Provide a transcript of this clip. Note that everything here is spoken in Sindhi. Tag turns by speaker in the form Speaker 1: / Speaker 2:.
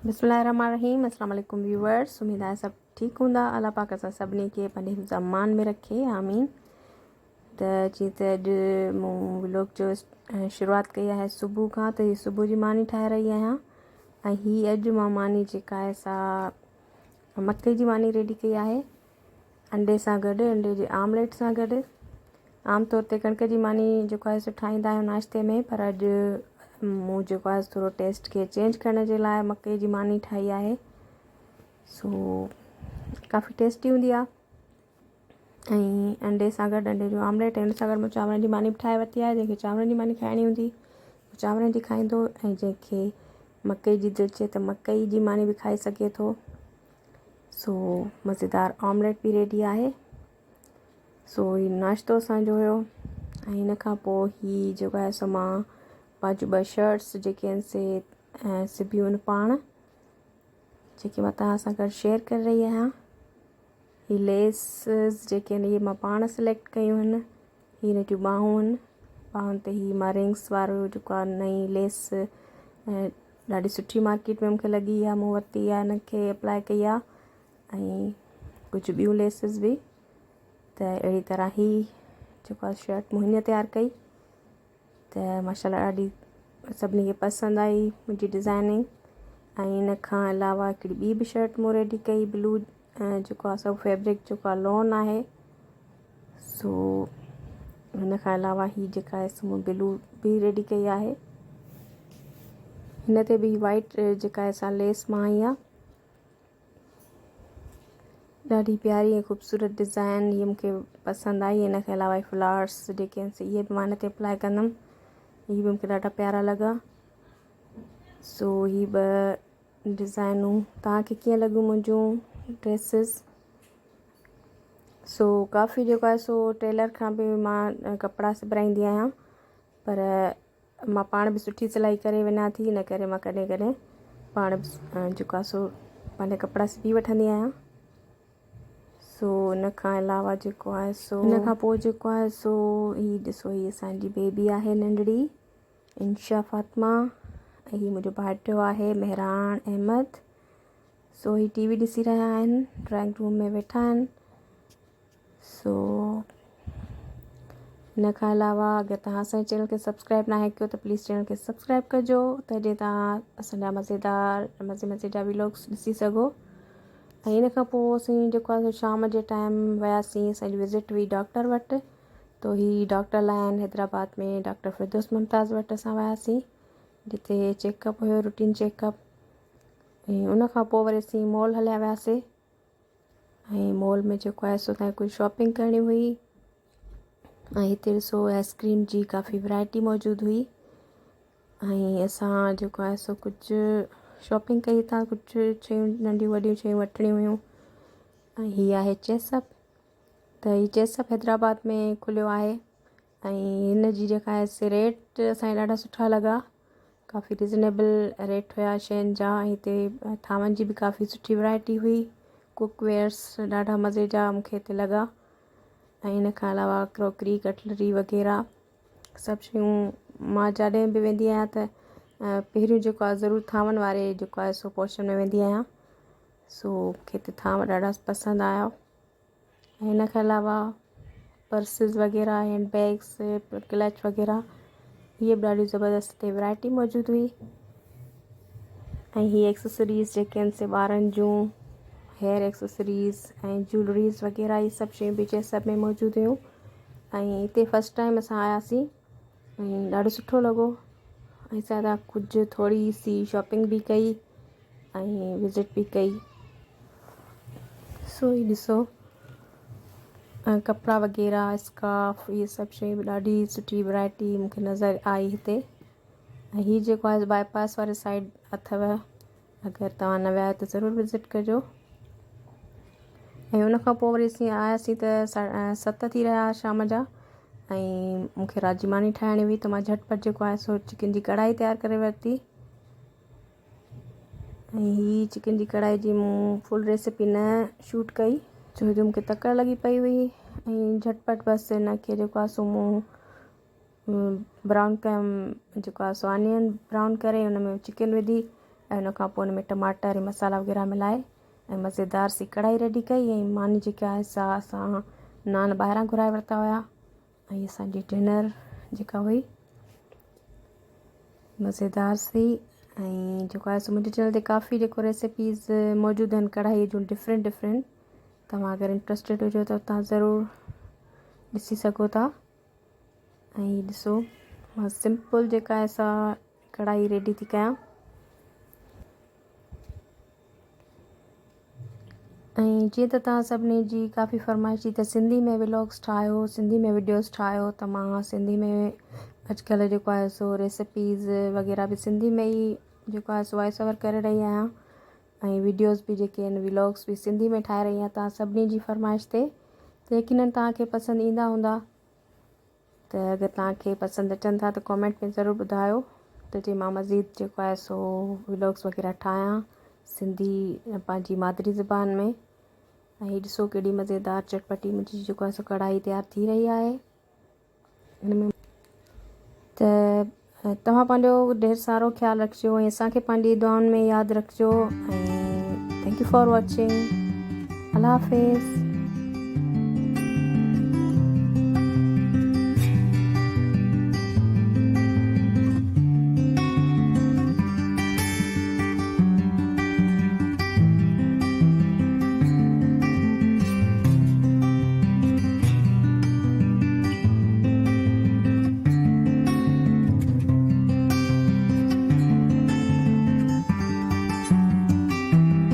Speaker 1: بسم الله الرحمن الرحيم السلام عليڪم ويورس اميد آهي سڀ ٺيڪ هوندا الله پاڪ اسان سڀني کي پنهنجي حفظ امان ۾ رکي آمين ته جيئن ته اڄ مون ولاگ جو شروعات ڪئي آهي صبح کان ته هي صبح جي ماني ٺاهي رهي آهيان ۽ هي اڄ مان ماني جيڪا آهي سا مڪي جي ماني ريڊي ڪئي آهي انڊي سان گڏ انڊي جي آمليٽ سان گڏ عام طور تي ڪڻڪ جي ماني جيڪو آهي سو ٺاهيندا آهيون ناشتي ۾ پر اڄ مون جيڪو آهي ٿورو ٽيسٽ کي چينج ڪرڻ جي لاء مڪي جي ماني ٺاهي آهي سو ڪافي ٽيسٽي هوندي آهي ۽ انڊي سان گڏ انڊي جو آمليٽ ۽ ان سان گڏ مون چانورن جي ماني به ٺاهي ورتي آهي جنهن کي چانورن جي ماني کائڻي هوندي چانورن جي کائيندو ۽ جنهن کي مڪئي جي دل چئي ته مڪئي جي ماني به کائي سگهي ٿو سو مزيدار آمليٽ به ريڊي آهي سو هي ناشتو اسانجو هيو ۽ هن کان پوء هي جيڪو آهي سو مان پنهنجون ٻه شرٽس جيڪي آهن سي سبيون آهن پاڻ جيڪي مان توهان سان گڏ شيئر ڪري رهي آهيان هي ليسز جيڪي آهن اهي مان پاڻ سليڪٽ ڪيون آهن هي هن جون ٻانهون آهن ٻانهن تي هي مان رنگس وارو جيڪو آهي نئين ليس ڏاڍي سٺي مارڪيٽ ۾ مونکي لڳي آهي مون ورتي آهي هن کي اپلائي ڪئي آهي ۽ ڪجهه ٻيون ليسز به ته اهڙي طرح هي جيڪو آهي شرٽ مون هن تيار ڪئي ته ماشاء الله ڏاڍي سڀني کي پسند آئي منهنجي ڊزائننگ ۽ ان کان علاوه هڪڙي ٻي به شرٽ مون ريڊي ڪئي بلو جيڪو آهي سو فيبرڪ جيڪو آهي لون آهي سو هن کان علاوه هي جيڪا آهي سو مون بلو به ريڊي ڪئي آهي هن تي به وائٽ جيڪا آهي سا ليس مان آئي آهي ڏاڍي پياري ۽ خوبصورت ڊزائن هي مونکي پسند آئي ان کان علاوه فلاورس جيڪي آهن سي اهي به مان هن تي اپلائي ڪندم هي به مونکي ڏاڍا پيارا لڳا سو هي ٻه ڊزائنون توهان کي ڪيئن لڳيون منهنجون ڊريسز سو ڪافي جيڪو آهي سو ٽيلر کان به مان ڪپڙا سبرائيندي آهيان پر مان پاڻ به سٺي سلائي ڪري وڃان ٿي ان ڪري مان ڪڏهن ڪڏهن پاڻ به جيڪو آهي سو پنهنجا ڪپڙا سبي وٺندي آهيان سو ان کان علاوه جيڪو آهي سو ان کان پوء جيڪو آهي سو هي ڏسو هي اسانجي بيبي آهي ننڍڙي انشا فاطمه ۽ هي منهنجو ڀائٽيو آهي مهراڻ احمد سو هي ٽي وي ڏسي رهيا آهن ڊرائنگ روم ۾ ويٺا آهن سو ان کان علاوه اگر توهان اسان جي چينل کي سبسڪرائب ناهي ڪيو ته پليز چينل کي سبسڪرائب ڪجو ته جي توهان اسان جا مزيدار مزي مزي جا ولاگس ڏسي سگهو ۽ ان کان پوء اسين جيڪو آهي شام جي ٽائيم وياسين اسان جي وزٽ هئي ڊاڪٽر وٽ تو هي ڊاڪٽر لاء آهن حيدرآباد ۾ ڊاڪٽر فردوس ممتاز وٽ اسان وياسين جتي چيڪ اپ هيو روٽين چيڪ اپ ۽ ان کان پوء وري اسين مال هليا وياسي ۽ مال ۾ جيڪو آهي سو اسان کي ڪجهه شاپنگ ڪرڻي هئي ۽ هتي ڏسو آئس ڪريم جي ڪافي ورائٽي موجود هئي ۽ اسان جيڪو آهي سو ڪجهه شاپنگ ڪئي هتان ڪجهه شيون ننڍيون وڏيون شيون وٺڻيون هيون ۽ هي آهي چيسپ ته هي چيسپ حيدرآباد ۾ کليو آهي ۽ هن جي جيڪا آهي سي ريٽ اسان کي ڏاڍا سٺا لڳا ڪافي ريزنيبل ريٽ هيا شين جا ۽ هتي ٿانون جي به ڪافي سٺي ورائٽي هئي ڪوڪ ويئرس ڏاڍا مزي جا مون کي هتي لڳا ۽ ان کان علاوه ڪراڪري ڪٽلري وغيره سڀ شيون مان جڏهن به ويندي آهيان ته پهريون جيڪو آهي ضرور ٿانون واري جيڪو آهي سو پورشن ۾ ويندي آهيان سو مون کي هتي ٿانو ڏاڍا پسند آيا ۽ ان کان علاوه پرسز وغيره هينڊ بيگس ڪلچ وغيره اهي به ڏاڍي زبردست هتي ورائٽي موجود هئي ۽ هي ايڪسيسريز جيڪي آهن سي ٻارن جون هيئر ايڪسيسريز ۽ جولريز وغيره هي سڀ شيون به چيس اپ ۾ موجود هيون ۽ هتي فرسٽ ٽائيم اسان آياسين ۽ ڏاڍو سٺو لڳو ۽ اسان هتان ڪجهه ٿوري سي شاپنگ به ڪئي ۽ وزٽ به ڪئي سو هي ڏسو ڪپڙا وغيره اسڪارف اهي سڀ شيون به ڏاڍي سٺي ورائٽي مونکي نظر آئي هتي ۽ هي جيڪو آهي باء پاس واري سائيڊ اٿو اگر توهان نه ويا آهيو ته ضرور وزٽ ڪجو ۽ ان کان پوء وري اسين آياسين ته ست ٿي رهيا شام جا ۽ مونکي رات جي ماني ٺاهڻي هئي ته مان جهٽ پٽ جيڪو آهي سو چڪن جي ڪڙهائي تيار ڪري ورتي ۽ هي چڪن جي ڪڙهائي جي مون فل ريسيپي نه شوٽ ڪئي ڇو جو مونکي تڪڙ لڳي پئي هئي ۽ جهٽ پٽ بس هن کي جيڪو آهي سو مون برائون ڪيم جيڪو آهي سو آنين برائون ڪري ان ۾ چڪن وڌي ۽ ان کان پوء ان ۾ ٽماٽر ۽ مصالحا وغيره ملائي ۽ مزيدار سي ڪڙهائي ريڊي ڪئي ۽ ماني جيڪا آهي سا اسان نان ٻاهران گهرائي ورتا هيا ۽ اسان جي ڊنر جيڪا هئي مزيدار سي ۽ جيڪو آهي سو منهنجي چينل تي ڪافي جيڪو ريسيپيز موجود آهن ڪڙهائي جون ڊفرنٽ ڊفرنٽ توهان اگر انٽرسٽيڊ هجو ته تان ضرور ڏسي سگهو ٿا ۽ ڏسو مان سمپل جيڪا آهي سا ڪڙهائي ريڊي ٿي ڪيان ۽ جيئن ته توهان سڀني جي ڪافي فرمائش ٿي ته سنڌي ۾ ولاگس ٺاهيو سنڌي ۾ وڊيوز ٺاهيو ته مان سنڌي ۾ اڄڪلهه جيڪو آهي سو ريسپيز وغيره به سنڌي ۾ ئي جيڪو آهي سو وائس اوور ڪري رهي آهيان ۽ وڊيوز به جيڪي آهن ولاگس به سنڌي ۾ ٺاهي رهي آهيان توهان سڀني جي فرمائش تي ته يقينن توهان کي پسند ايندا هوندا ته اگر توهان کي پسند اچن ٿا ته ڪامينٽ ۾ ضرور ٻڌايو ته جي مان مزيد جيڪو آهي سو ولاگس وغيره ٺاهيان سنڌي پنهنجي مادري زبان ۾ ۽ هي ڏسو ڪيڏي مزيدار چٽپٽي منهنجي جيڪو آهي سو ڪڙهائي تيار ٿي رهي آهي هن ۾ ته توهان پنهنجو ڍير سارو خيال رکجو ۽ اسان کي پنهنجي دعائن ۾ ياد رکجو ۽ thank you for watching Allah Hafiz.